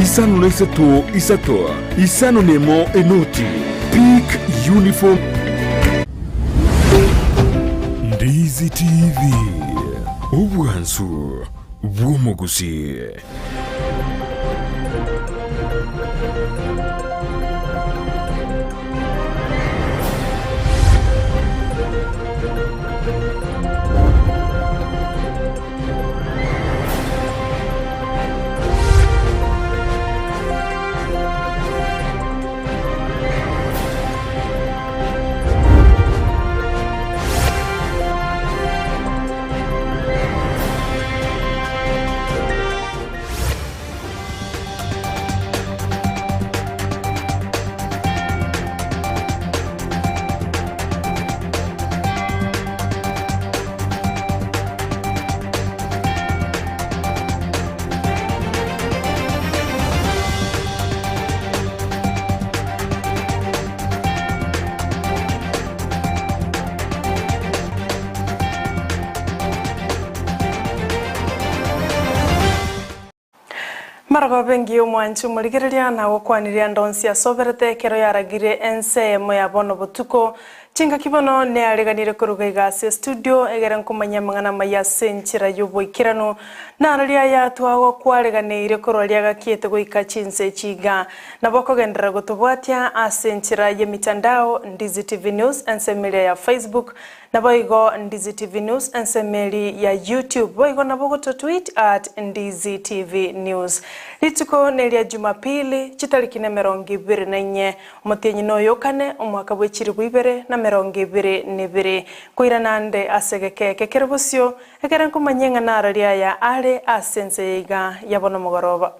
Isano na isato isato isano nemo enoti Peak Uniform. Ndizi TV, obwansu bw'omogusii. Marogoba engiya omwanchi omorigereria na gokwanirie ande onsi asoberete ekero yaragire ense eyemo ya bono botuko. Chingaki bono neareganire koruga iga ase estudio egere nkomanya amang'ana amaya ase enchera y'oboikeranu. Naro riaya twagokwareganeire korwa riagakiete goika chinse echi iga. Nabo okogenderera gotobwatia ase enchera y'emitandao, Ndizi TV News ensemo eria ya Facebook, Naboigo Ndizi TV News ensemo eri ya YouTube. Boigo nabo gototweet at Ndizi TV News. Rituko neria Jumapili, chitariki nemerongo ibere na inye, omotienyi noyo okane, omwaka bwe chilifu ibere na merongo ebere na ebere. Koirana ande ase egeka eke kere bosio, ekere nkomanyia ng'a narori aya are ase ense eye iga ya bono mogoroba.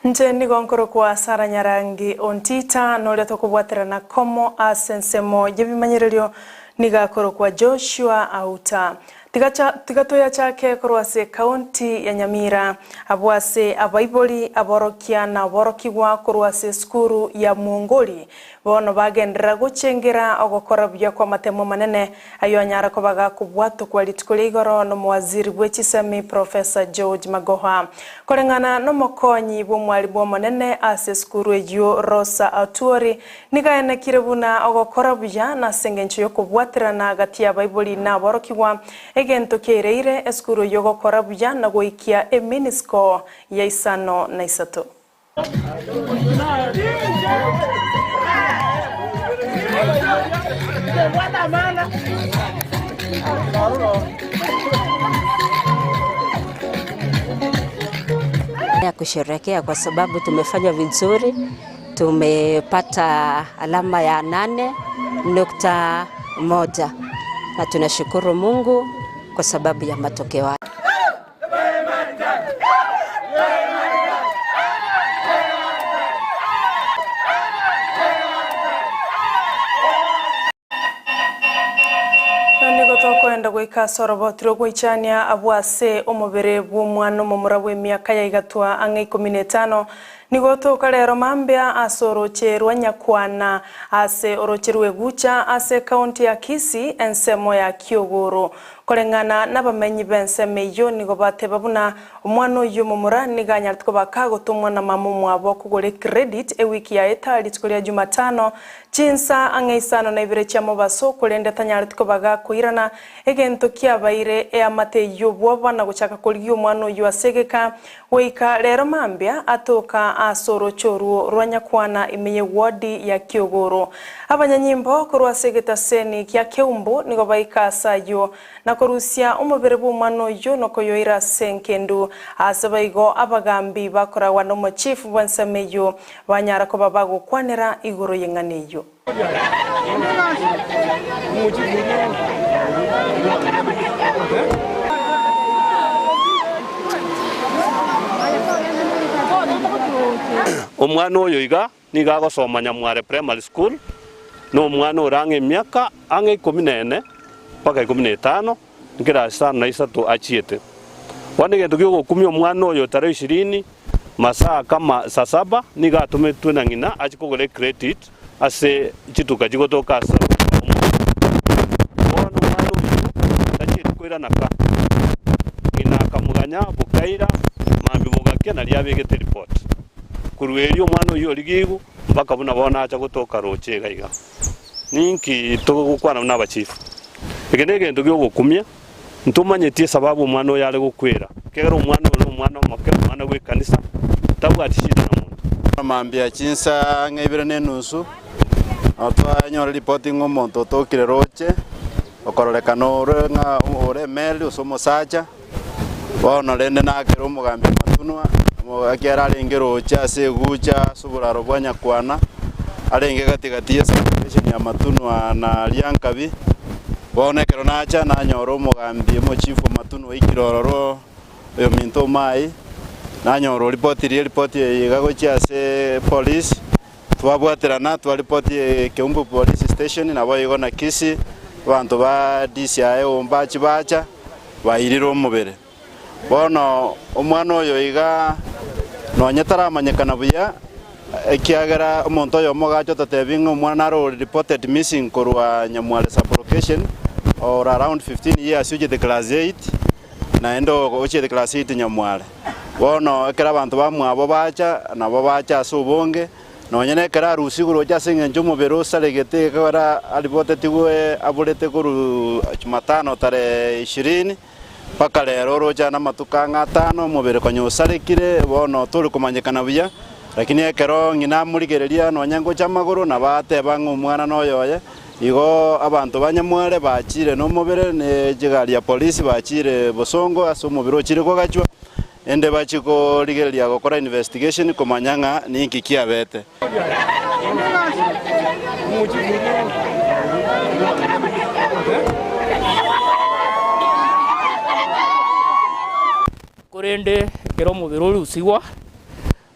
Inche nigo nkorokwa Sarah Nyarangi Ontita, na oria tokobwaterana komo ase ensemo y'ebimanyererio nigo akorokwa Joshua Auta. Tiga toyachake korwa ase ekaunti ya Nyamira, abwo ase abaibori, aborokia na aborokigwa korwa ase esukuru ya Mwongori bono bagenderera gochengera ogokora buya kw'amatemo amanene ayio anyare koba gakobwatokwa rituko ria igoro nomowaziri bwe chisemi Professor George Magoha. Koreng'ana nomokonyi bw'omwalimu omonene ase esukuru eyio Rosa Atuori Nigo aenekire buna ogokora buya nase engencho y'okobwaterana gati y'abaibori na aborokigwa, egento kiaireire esukuru y'ogokora buya na goikia eminisiko ya isano na isato. Ya kusherekea kwa sababu tumefanya vizuri. Tumepata alama ya 8.1 na tunashukuru Mungu kwa sababu ya matokeo haya. Na nigo tokoenda goika ase oroboti rw'ogoichania abwo ase omobere bw'omwana omomura bw'emiaka ya igatwa ang'e ikomi na etano, Nigo toka rero mambia ase oroche rwa Nyakwana, ase oroche rw'Egucha, ase ekaunti ya Kisii, ensemo ya Kiogoro. Koreng'ana nabamenyi b'ensemo eyio nigo bateba buna omwana oyio omomura nigo anyarete koba kagotomwa na mama omwabo kogora ecredit ewiki yaeta rituko ria Jumatano chinsa ang'e isano na ibere chia mobaso korende tanyareti koba gakoirana egento kiabaire eamate eyio bwoba na gochaka korigia omwana oyio ase egeka Goika rero mambia atoka ase oroche orwo rwa Nyakwana ime y'ewodi ya Kiogoro. Abanyanyimbo korwa ase egetaseni gia Keumbu nigo baika ase ayio na korusia omobere bw'omwana oyio na koyoira ase engendu. Aase baigo abagambi bakoragwa nomochief bw'ensemo eyio banyara koba bagokwanera igoro y'eng'ana eyio. Omwana oyo iga nigo agosoma Nyamware Primary School, na omwana ore ang'e emiaka ang'e ikomi na ene mpaka ikomi na etano, nkera isano na isato achiete. Bono egento gi'ogokumia omwana oyo tarehe ishirini. Masaa kama saa saba nigo atometwe na ng'ina achie kogora ecredit ase chituka chigotoka ase omochie. Bono omwana oyio tachieti koirana ka. Ng'ina akamoganya bokaira, mambia bogakia nario abegete report. Korwa erio omwana oyio origigwe mpaka buna bono acha gotoka roche iga iga. Ninki togokwana buna abachifu? Eke negento giogokumia, ntomanyeti esababu omwana oyo are gokwera, ekiagera omwana oyo nomwana omoke, omwana bw'ekanisa, tabwati shida na monto. Mambia chinsa ang'e ibere na enusu, nabo twanyora ripoti ng'a omonto otokire roche, okororekana ore ng'a ore emeri gose omosacha, bono rende nakere omogambi Matunwa, ekiagera arenge roche ase egucha ase oboraro bwa Nyakwana, arenge gati gati ye sublocation ya Matunwa na Riankabi, bono ekero nacha nanyora omogambi omochifu o Matunwa oikire ororo oyominto Omai, nanyora oripotirie eripoti eye iga gochia ase police, Twabwaterana twaripoti Keumbu Police Station naboigo na Kisii, abanto ba DCI Ombachi bacha bairire omobere. Bono omwana oyo iga nonye taramanyekana buya ekiagera omonto oyomo agacha ototebia ng'a omwana naro ore reported missing korwa Nyamware sub-location or around 15 years ochete class 8 naende ochiete class 8 Nyamware. Bono ekero abanto bamwabo bacha, nabo bacha ase obonge, nonya nekero arusigwe roche ase engencho omobere osaregete ekero aribotetigwe aborete korwa Jumatano tarehe ishirini, mpaka rero oroche ande amatuko ang'e atano, omobere konya osarekire, bono tori komanyekana buya. Lakini ekero ng'ina amorigereria nonya ngocha amagoro, nabo ateba ng'a omwana noyoye. Igo abanto ba Nyamware bachiire nomobere ne chigari ya polisi bachiire bosongo ase omobere ochire kogachwa, ende bachie korigereria gokora investigation komanya ng'a ninki kiabete. Korende ekero omobere orusigwa,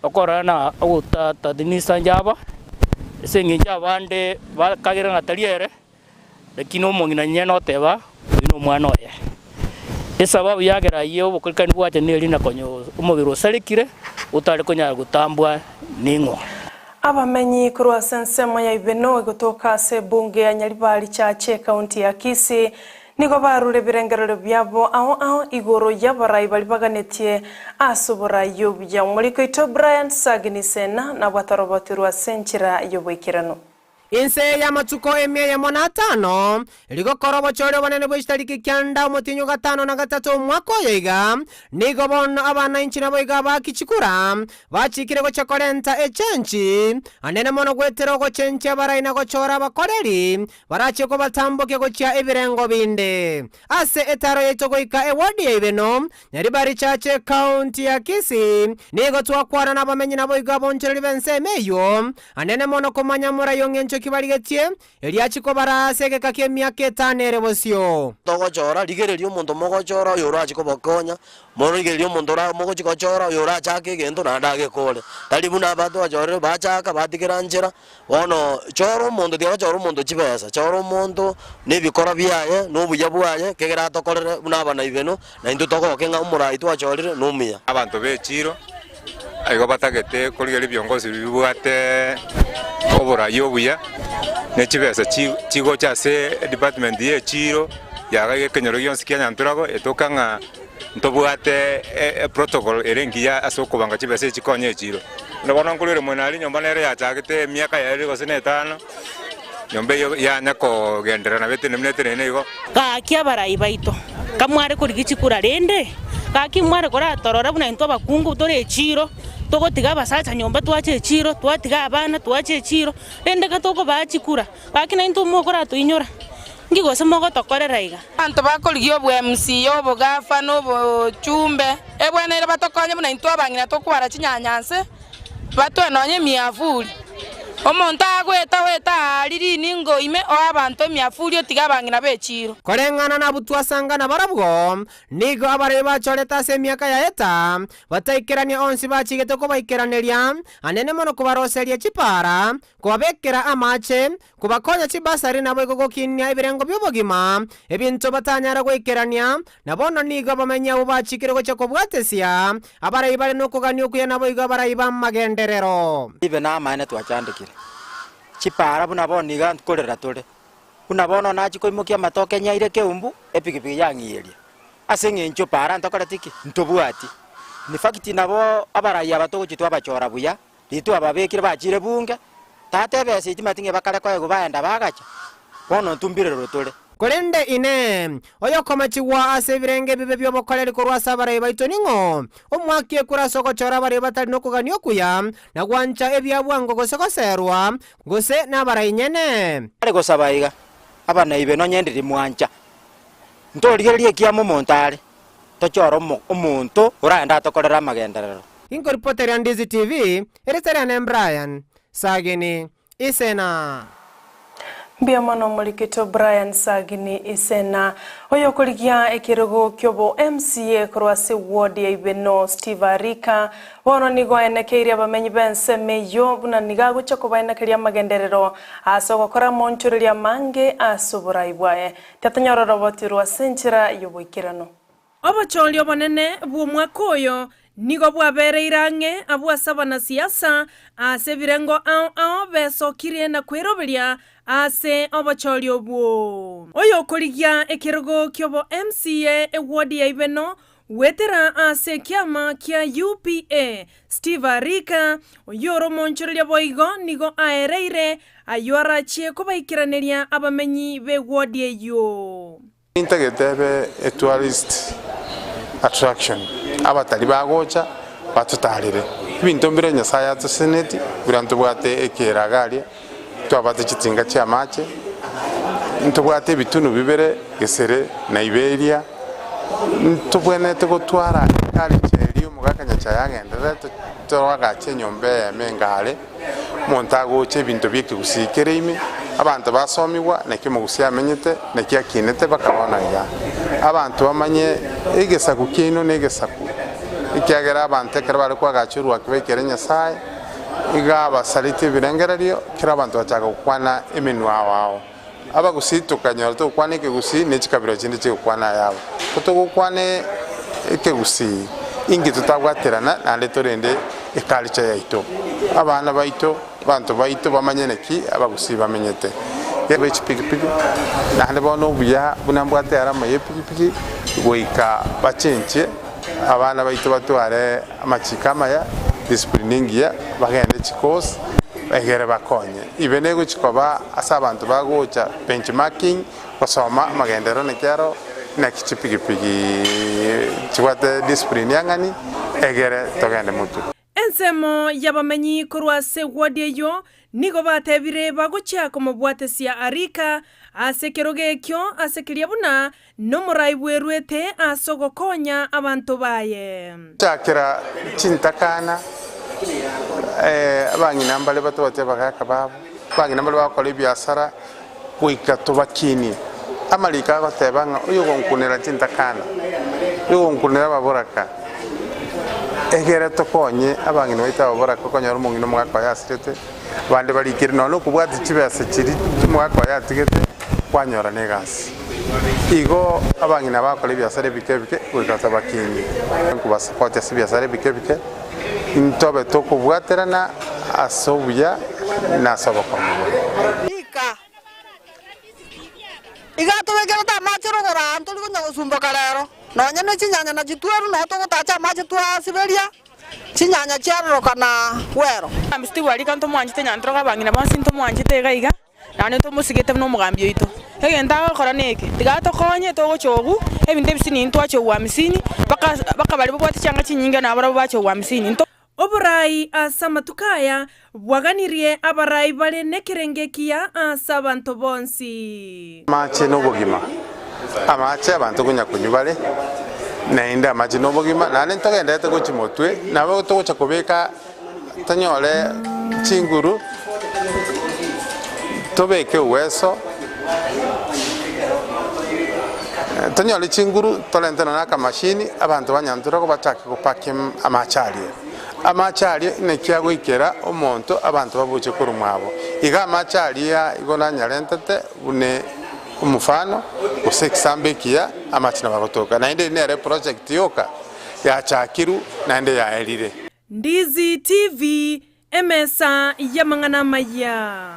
Okorora na ogotatatinisa aba, ase engencho abande bakagera ng'a tari ere, lakini omong'ina nyene oteba, Oyio nomwana oye. Esababu yagera ayio obokorikani bwacha neri na konya omobere osarekire, otare konyara gotambwa ning'o. Abamenyi korwa ase ensemo ya Ibeno egotoka ase ebunge ya Nyaribari Chache ekaunti ya Kisii Nigo barure ebirengererio biabo ao ao igoro y'abarai baria baganetie ase oborai obuya. Omoriki oito Brian Sagini Sena nabwate orobotirwe ase enchera y'oboikeranu. Inse y'amatuko emia eyemo na atano, rigokora obochori obonene bwe chitariki kianda omotienyi o gatano na gatato omwaka oyo iga, nigo bono abanainchi naboigo abaaki chikura bachikire gochia korenta echenchi anene mono goetera ogochenchia abarai na gochora abakoreri Barachie kobatambokia gochia ebirengo binde. Ase etaaro yaito goika ewodi ya Ibeno, Nyaribari Church ekaunti ya Kisii, nigo twakwana nabamenyi naboigo abonchoreri b'ensemo eyio, anene mono komanya morai ong'encho ki barigetie, erio achie kobaraa ase egeka ki'emiaka etano ere bosio. Togochora, rigereria omonto mogochora oyo orache kobokonya, Morigererie omonto ora mogochia gochora oyo orachake egento naende agekore. Tari buna aba twachorire bachaka batigera nchera, bono chora omonto tiga gochora omonto chibesa, chora omonto na ebikora biaye, na obuya bwaye, kegera atokorere buna abana ibeno, na intwe togoke ng'a omorai twachorire nomuya. Abanto b'echiiro igo batagete korigereria ebiongozi bibwate oborai obuya, ne chibesa chigocha ase edepartment y'echiiro yagaiga ekenyoro gionsi kia Nyanturago etoka ng'a Ntobwate eprotocol ere engiya ase okobanga chibesa echi chikonya echiro. Buna bono nkorwere mwene aria enyomba nere yachagete emiaka yaerire gose na etano, enyomba eyio yanya kogenderera nabo etenene buna etenene igo. Gaki abarai baito, kamware korigia chikura rende, gaki mware koratorora buna intwe abakungu tore echiiro, togotiga abasacha nyomba twacha echiiro, twatiga abana twacha echiiro, rende gatokobaa chikura, gaki naintwe mokoratoinyora. Inki gose mogotokorera iga? Abanto bakorigia obwemca, obogafa, na obochumbe, ebweneire batokonye buna intwe abang'ina tokwara chinyanya nse, batoe nonya emiafuri. Omonto agoeta oeta aaria riningo ime oe abanto emiafuri otige abang'ina b'echiiro. Koreng'ana nabwo twasanga nabarabwo, nigo abaremi bachorete ase emiaka yaeta, bataikerania onsi bachigete kobaikeraneria, anene mono kobaroseria chipaara, kobabekera amache, kobakonya chibasari naboigo gokinia ebirengo bi'obogima, ebinto batanyara goikerania, na bono nigo abamenyi abwo bachikire gochia kobwatesia, abarai bare nokogania okuya naboigo abarai b'amagenderero. Ibe namaene twachandekire, chipaara buna bono iga nkorera tore, buna bono nachia koimokia amatoke nyaire keumbu, epikipiki yang'iyeria. Ase eng'encho paara ntokoreti ki? Ntobwati. In fact nabo abarai aba togochia twabachora buya, Riria twababekire bachiire bunge, tata ebesa echi timanyeti ng'a bakare koegwa baenda bagacha, bono ntumbirerwe tore. Korende Inee, oyokomachigwa ase ebirenge ebibe bi'obokoreri korwa ase abarai baito ning'o? Omoaki ekure ase ogochora abarai batari nokogania okuya, na gwancha ebia bwango gose goseerwa, gose nabarai nyene. Are gosaba iga, Abanaibe nonye ndiri mwancha, ntorigererie ekiama omonto are, Tochore omonto oraende atokorere amagenderero. Inkoripoteria Ndizi TV, erieta riane Brian Sagini Isena. Mbuya mono omorikito Brian Sagini Isena, oyokorigia ekerogo kiobo MCA korwa ase ward ya Ibeno Steve Arika, bono nigo aenekeirie abamenyi b'ensemo eyio buna nigo agochia kobaenekeria amagenderero ase ogokora amonchoreria amange ase oborai bwaye. Tatonyora oroboti rwa ase enchera y'oboikeranu. Obochori obonene bw'omwaka oyo nigo bwabereire ang'e abwo ase abanasiasa ase ebirengo ao ao besokirie na kweroberia ase obochori obwo. Oyokorigia ekerogo ki'obo MCA eward ya Ibeno Goetera ase ekiama kia UPA, Steve Arika, oyio ore omoonchoreria boigo nigo aereire ayio arachie kobaikeraneria abamenyi b'ewodi eyio. Nintagete ebe a tourist attraction, abatari bagocha batotarere. Ebinto mbire Nyasaye atoseseneti, buna ntobwate ekera iga aria, ntwabate chitinga chi'amache, ntobwate ebitunu bibere, Gesere na Iberia, ntobwenerete gotwara eculture eria omogaka Nyachae agendererete toagache enyomba eyemo engare, omonto agocha ebinto bia ekegusii kere ime, abanto basomigwa naki omogusii amenyete, naki akinete mpaka bono iga. Abanto bamanye egesaku kiaino na egesaku, ekiagera abanto ekero bare koagacha orwaki baikere Nyasaye, iga abasaretie ebirengererio, kera abanto bachaka gokwana emenwa ao ao. Abagusii tokanyora togokwana ekegusii ne chikabira chinde chigokwana ayabo. Ko togokwana ekegusii inki totabwaterana naende torende eculture yaito. Abana baito, abanto baito bamanye naki abagusii bamenyete. Be chipikipiki naende bono obuya buna mbwate alama ye epikipiki goika bachenchie abana baito batware amachiko amaya, discipline engiya, bagende chikosi egere bakonye. Ibe negochi koba ase abanto bagocha benchmarking gosoma amagenderero naki aro, naki chipigipigi chibwate discipline ang'ani egere togende motwe. Ensemo y'abamenyi korwa ase ewodi eyio nigo batebire bagochia komobwatesia Arika ase ekerogo ekio ase keria buna Nomorai bweruete ase ogokonya abanto baye. Gochakera chintakana, abang'ina mbare batobwati abagaka babo, abang'ina mbare bagokora ebiasara goika tobakinie. Amariko agoteba ng'a oyogonkunera chintakana, oyogonkunera ababoraka, egere tokonye abang'ina baito ababoraka okonyora omong'ina omogaka oye asirete, abande barikire nonya nokobwati chibesa chiria omogaka oye atigete, kwanyora na egasi. Igo abang'ina bakora ebiasara ebike ebike goika tobakinie, nkobasapoti ase ebiasara ebike ebike, ntobe tokobwaterana ase obuya na ase obokong'u bwaye. Rika, Iga tobekerete amache rogoro aa ntori konya gosumboka rero, nonya ne chinyanya na chitweru noo togotacha amache twasiberia chinyanya chiarorokana bwero. Steve Arika ntomwanchete nyantrogo abang'ina bonsi ntomwanchete iga iga. Naende tomosigete buna omogambi oito. Egento agokora neke, tiga atokonye togocha obwo, ebinto ebisini ntwache obwo hamsini, mpaka mpaka baria babwate chianga chinyinge nabarabwo bache obwo hamsini. Nto. Oborai ase amatuko aya bwaganirie abarai bare nekerengo ekiya ase abanto bonsi. Amache nobogima, amache abanto konya konywa bare, naende amache nobogima, naende ntogenderete gochia motwe, nabo togocha kobeka tonyore chinguru. Tobeke uweso, tonyore chinguru torente nonya akamashini abanto ba Nyanturoko bachake gopakia amache aria. Amache aria naki agoikera omonto abanto babuche korwa mwabo. Iga amache aria igo nanyarentete buna omofano gose ekisambo ekiya amache nabo agotoka. Naende eri nere eproject yoka yachakirwe naende yaerire. Ndizi TV, Emesa y'amang'ana amaya.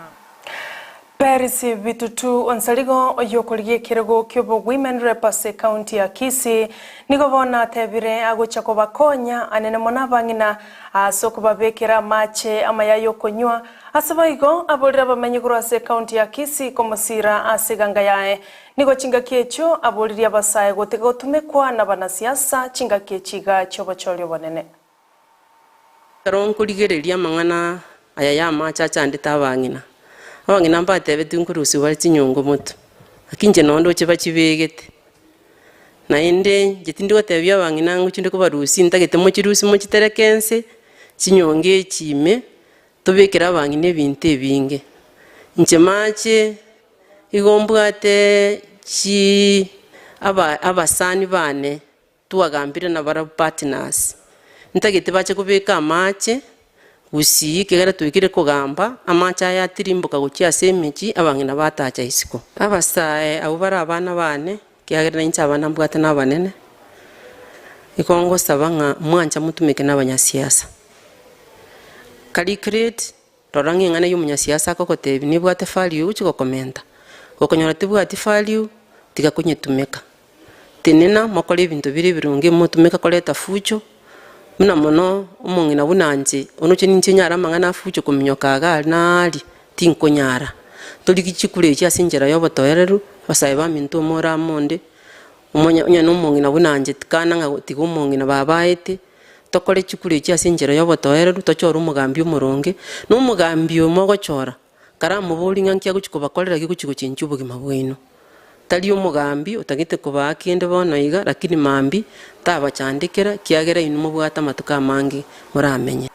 Peris Bitutu Onsarigo oyokorigia ekerogo ki'obo women rep ase ekaunti ya Kisii nigo bono atebire agocha kobakonya anene mono abang'ina ase okobabekera amache amaya y'okonywa ase boigo aborire abamenyi korwa ase ekaunti ya Kisii komosira ase eganga yaye. Nigo chingaki echio aboririe abasae gotiga gotumekwa nabanasiasa chingaki echi iga chi'obochori obonene. Ekero nkorigereria amang'ana aya y'amache achandete abang'ina, abang'ina mbatebetigwe nkorusigwa bare chinyongo motwe, lakini inche nonye ndoche bachibegete. Naende inche tindi gotebia abang'ina ngochia nde kobarusia ntagete mochirusie mochitereke nse, chinyongo echi ime, tobekere abang'ina ebinto ebinge. Inche mache. Igo mbwate chi aba abasani bane. Twagambire nabarabwo partners, ntagete bache kobeka amache gusii ekiagera twaikire kogamba, amache aya atirimboka gochia ase emechie abang'ina batacha isiko. Abasae abwo bare abana bane, ekiagera nainche abana mbwate nabanene, igo ngosaba ng'a mwancha motumeke na abanyasiasa. Calculate Rora ng'a eng'ana y'omonyasiasa akogotebia nebwate value ogochia gokomenta. Gokonyora tebwati value, tiga konyetumeka. Tenena mokore ebinto bire ebironge motumeka koreta fujo, buna mono omong'ina buna inche, oroche ninche nyare amang'ana a fujo kominyoka iga aria na aria, tinkonyara. Torigie chikura echi ase enchera ya obotoereru, abasae baminto omore amo onde, omonye onye na omong'ina buna inche tikana ng'a tiga omong'ina baba aete. Tokore chikura echi ase enchera y'obotoereru, tochore omogambi omoronge, na omogambi oyo mogochora, karamoborie ng'a nki agochia kobakorera gegochia gochenchia obogima bwaino. Tari omogambi otagete kobaa kende bono iga, lakini mambia tabachandekera, ekiagera inwe mobwate amatuko amange moramenye.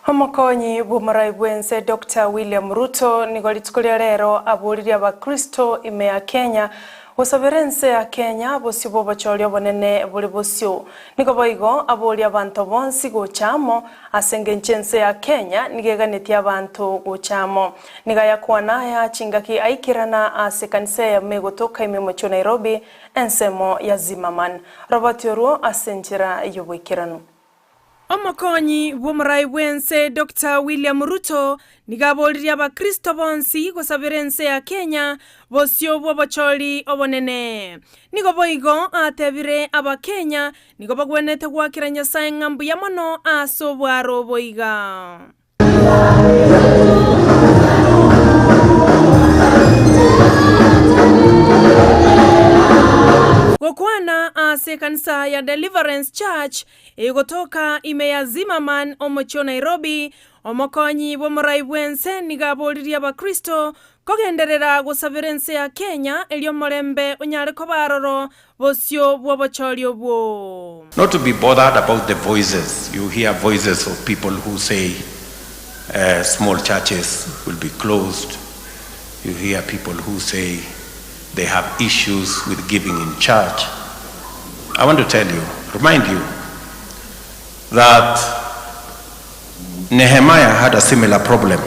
Omokonyi bw'omorai bw'ense Doctor William Ruto nigo rituko ria rero aboririe abakristo ime ya Kenya gosabera ense ya Kenya bosio bw'obochori obonene bore bosio. Nigo boigo aborie abanto bonsi gocha amo ase engencho ense ya Kenya nigo eganetie abanto gocha amo. Nigo ayakwana aya chingaki aikerana ase ekanisa eyemo egotoka ime omochie o Nairobi ensemo ya Zimmerman. Roboti orwo ase enchera y'oboikeranu. Omokonyi bw'omorai bw'ense Doctor William Ruto nigo aboririe abakristo bonsi gosabera ense ya Kenya bosio bw'obochori obonene. Nigo boigo atebire abakenya nigo bagwenerete goakera Nyasae ng'a mbuya mono ase obwaro obo iga. Gokwana ase ekanisa ya Deliverance Church egotoka ime ya Zimmerman omochie o Nairobi, omokonyi bw'omorai bw'ense nigo aboririe abakristo kogenderera gosabera ense ya Kenya erio omorembe onyare koba aroro bosio bw'obochori obwo. Not to be bothered about the voices, you hear voices of people who say small churches will be closed, you hear people who say they have issues with giving in church. I want to tell you, remind you that Nehemiah had a similar problem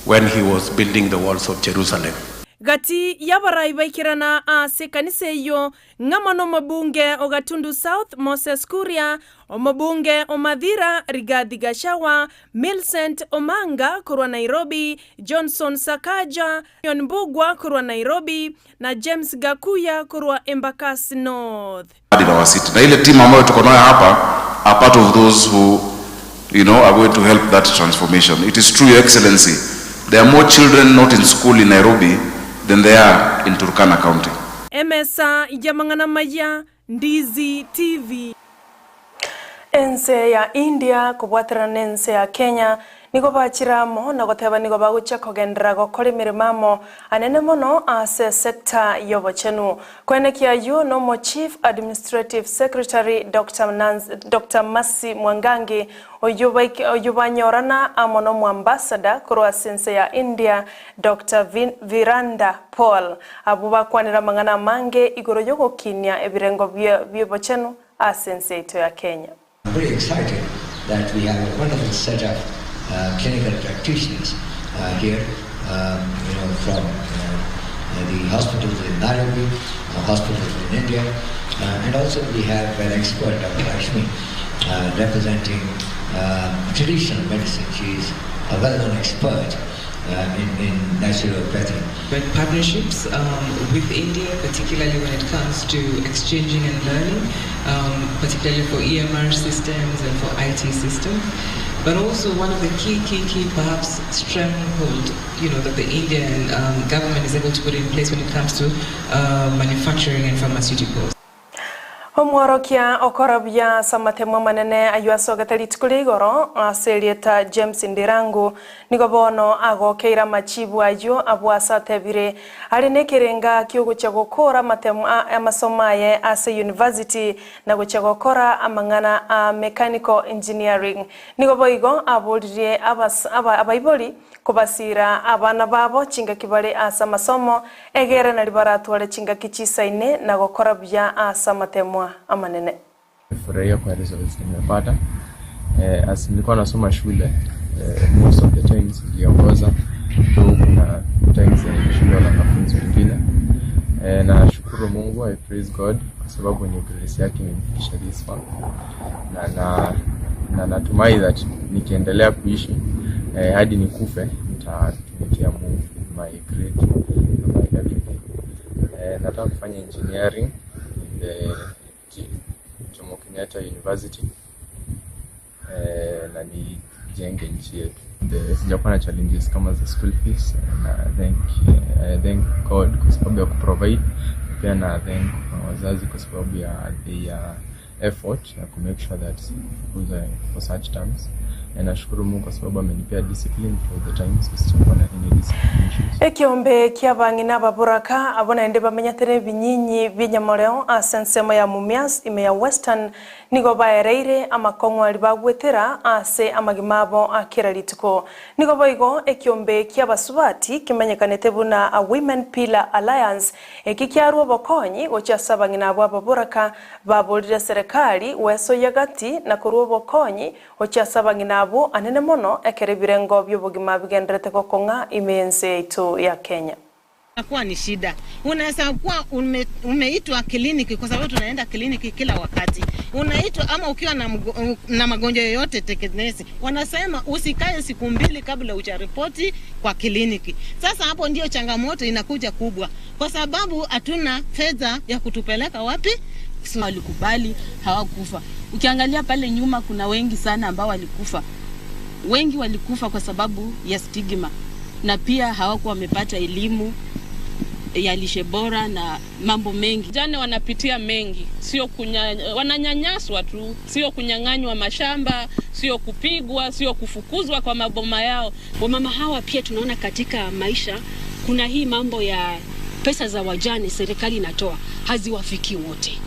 when he was building the walls of Jerusalem. Gati y'abarai baikerana ase ekanisa eyio ng'amo nomobunge o Gatundu South Moses Kuria, omobunge o Mathira Rigathi Gachagua, Millicent Omanga korwa Nairobi, Johnson Sakaja, John Mbugua korwa Nairobi na James Gakuya korwa Embakasi North. In our city. Na ile team ambayo tuko nayo hapa are part of those who you know, are going to help that transformation. It is true, Your Excellency, there are more children not in school in Nairobi than there are in Turkana County. Emesa y'amang'ana amaya, Ndizi TV. Ense ya India kobwaterana nense ya Kenya Nigo bachire amo na goteba nigo bagochia kogenderera gokora emeremo amo anene mono ase esecta y'obochenu. Koenekia ayio nomo Chief Administrative Secretary Doctor Nancy, Doctor Mercy Mwangangi oyio baik oyio banyorana amo nomoambassador korwa ase ense ya India Doctor Vin Viranda Paul. Abwo bakwanire amang'ana amange igoro y'ogokinia ebirengo bie bi'obochenu ase ense yaito ya Kenya. I'm very excited that we have a wonderful set of uh, clinical practitioners uh, here, um, you know, from uh, the hospitals in Nairobi, uh, hospitals in India, uh, and also we have an expert, Dr. Lakshmi, uh, representing uh, traditional medicine. She is a well-known expert uh, in, in naturopathy. But partnerships um, with India, particularly when it comes to exchanging and learning, um, particularly for EMR systems and for IT systems. But also one of the key, key, key perhaps stronghold, you know, that the Indian um, government is able to put in place when it comes to uh, manufacturing and pharmaceuticals. Omworokia okora buya ase amatemo amanene ayio asogete rituko ria igoro ase erieta James Ndirangu nigo bono agokeire amachibu ayio abwo ase atebire are nekerenga kiogochia gokora amatemo amasomo aye ase university na gochia gokora amang'ana a mechanical engineering. Nigo boigo aboririe abas abaibori Kobasiira abana babo chingaki bare ase amasomo, egere nario baratware chingaki chisaine na gokora buya ase amatemwa amanene. Nimefurahia kwa results nimepata. Eh, as nilikuwa nasoma shule eh, most of the times niliongoza though kuna times nilishindwa na wanafunzi wengine. Eh, nashukuru Mungu, I praise God kwa sababu ni grace yake imenifikisha this far. Na, na, na natumai that nikiendelea kuishi eh, hadi nikufe nitatumikia Mungu my grade na my everything. Eh, nataka kufanya engineering in the Jomo Kenyatta University eh, na nijenge nchi yetu. The, sijakuwa na challenges kama za school fees na thank, eh, thank God kwa sababu ya kuprovide pia na thank wazazi kwa sababu ya their effort ya ku make sure that sifukuzwe for such terms. Na nashukuru Mungu kwa sababu amenipea discipline for the times sijakuwa na any discipline issues. Ekeombe ki'abang'ina ababoraka abwo naende bamenyete nebinyinyi bi'enyamoreo ase ensemo ya Mumias ime ya Western nigo baereire amakong'u aria bagwetera ase amagima abo a kera rituko. Nigo boigo ekeombe ki'abasubati kemenyekanete buna a Women Pillar Alliance eki kiarua obokonyi gochia ase abang'ina abwo ababoraka Baborire serekari gwesoyia gati na korua obokonyi gochia ase abang'ina abwo anene mono ekero ebirengo bi'obogima bigendererete gokong'a ime y'ense yaito ya Kenya. Inakuwa ni shida. Unaweza kuwa ume, umeitwa kliniki kwa sababu tunaenda kliniki kila wakati. Unaitwa ama ukiwa na, mgo, na magonjwa yoyote tekenesi, wanasema usikae siku mbili kabla hujaripoti kwa kliniki. Sasa hapo ndio changamoto inakuja kubwa, kwa sababu hatuna fedha ya kutupeleka wapi Walikubali, hawakufa. Ukiangalia pale nyuma kuna wengi sana ambao walikufa. Wengi walikufa kwa sababu ya stigma na pia hawakuwa wamepata elimu ya lishe bora na mambo mengi. Vijana wanapitia mengi, sio kunya, wananyanyaswa tu, sio kunyang'anywa mashamba, sio kupigwa, sio kufukuzwa kwa maboma yao. Wamama hawa pia tunaona katika maisha kuna hii mambo ya pesa za wajane serikali inatoa haziwafikii wote.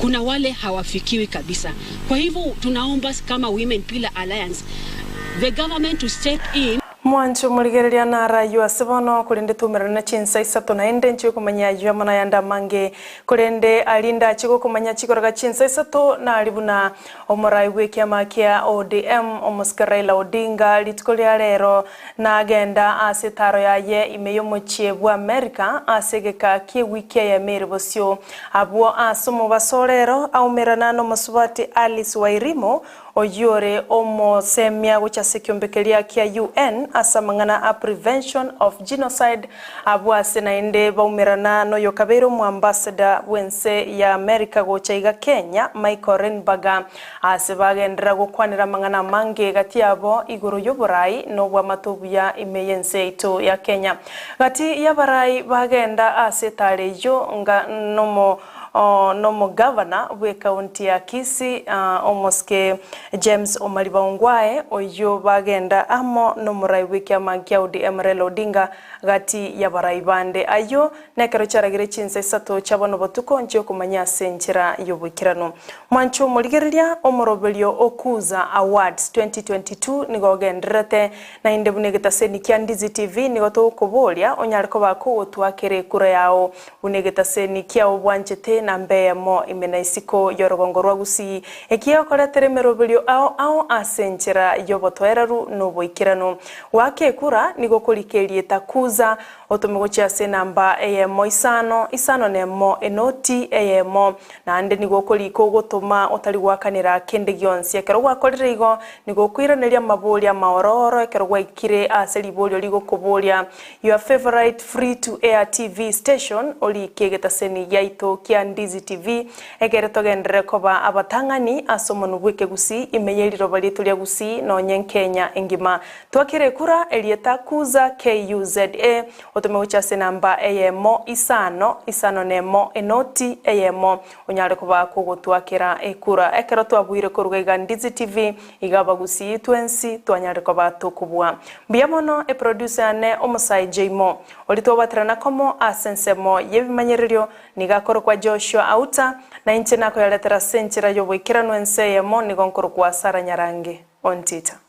Kuna wale hawafikiwi kabisa. Kwa hivyo tunaomba kama Women Pillar Alliance the government to step in. Mwanche omorigereria naro ayio ase bono, korende toumerane ne chinsa isato naende inche okomanya ayio amo nayande amange. Korende aria indache gokomanya chikoroga chinsa isato nari buna omorai bw'ekiama kia ODM omosike Raila Odinga rituko ria rero nagenda ase etaro yaye ime y'omochie bw'Amerika ase egeka ki'ewiki eyemo ere bosio. Abwo ase omobaso o rero aumerana nomosubati Alice Wairimu Oyio ore omosemia gochia ase ekiombe keria kia UN ase amang'ana a Prevention of Genocide abwo ase naende baumerana noyokabeire omoambassador bw'ense ya America gocha iga Kenya Michael Reinberger ase bagenderera gokwanera amang'ana amange gati yabo igoro y'oborai na obwamate obuya ime y'ense yaito ya Kenya. Gati y'abarai bagenda ase etara eyio nga nomo. Nomogavana bw'ekaunti ya Kisii, Omosike James Omariba Ongwae, oyio bagenda amo nomorai bw'ekiama kia ODM Raila Odinga gati y'abarai bande. Ayio nekero chiaragire chinsa isato chia bono botuko nchiokomanyia ase enchera y'oboikeranu. Mwanche omorigereria omoroberio o Kuza Awards 2022 nigo ogendererete naende buna egetaseni kia Ndizi TV nigo togokoboria onyare koba kogotwa kera ekura yao Buna egetaseni kiao bwanchete na mbeyemo ime na isiko y'orogongo rwa Gusii, ekiagokoretera emeroberio ao ao ase enchera y'obotoereru na oboikeranu. Goaka ekura nigo okorika erieta Kuza, otome gochia ase enamba eyemo isano, isano nemo, enoti eyemo. Naende nigo okorika ogotoma otari goakanera kende gionsi. Ekero gwakorire igo, nigo okoiraneria amaborio amaorooro ekero gwaikire ase riborio rigokoboria Your favourite free to air TV station orike egetaseni giaito kia Ndizi TV ekere togenderere koba abatang'ani ase omonwa bw'ekegusii ime ye riroba riaito ria Gusii nonye Nkenya engima. Twakere ekura erieta Kuza KUZA otome gochia ase enamba eyemo isano isano nemo enoti eyemo onyare koba kogotwakera ekura. Ekero twabuire koruga iga Ndizi TV iga abagusii twensi twanyare koba tokobua. Mbuya mono eproducer yane omosae Jaymo, oria twabaterana komo ase ensemo y'ebimanyererio, nigo akorokwa Joshua Auta, na inche nakoyaretera ase enchera y'oboikeranu ense eyemo nigo nkorokwa Sarah Nyarange Ontita.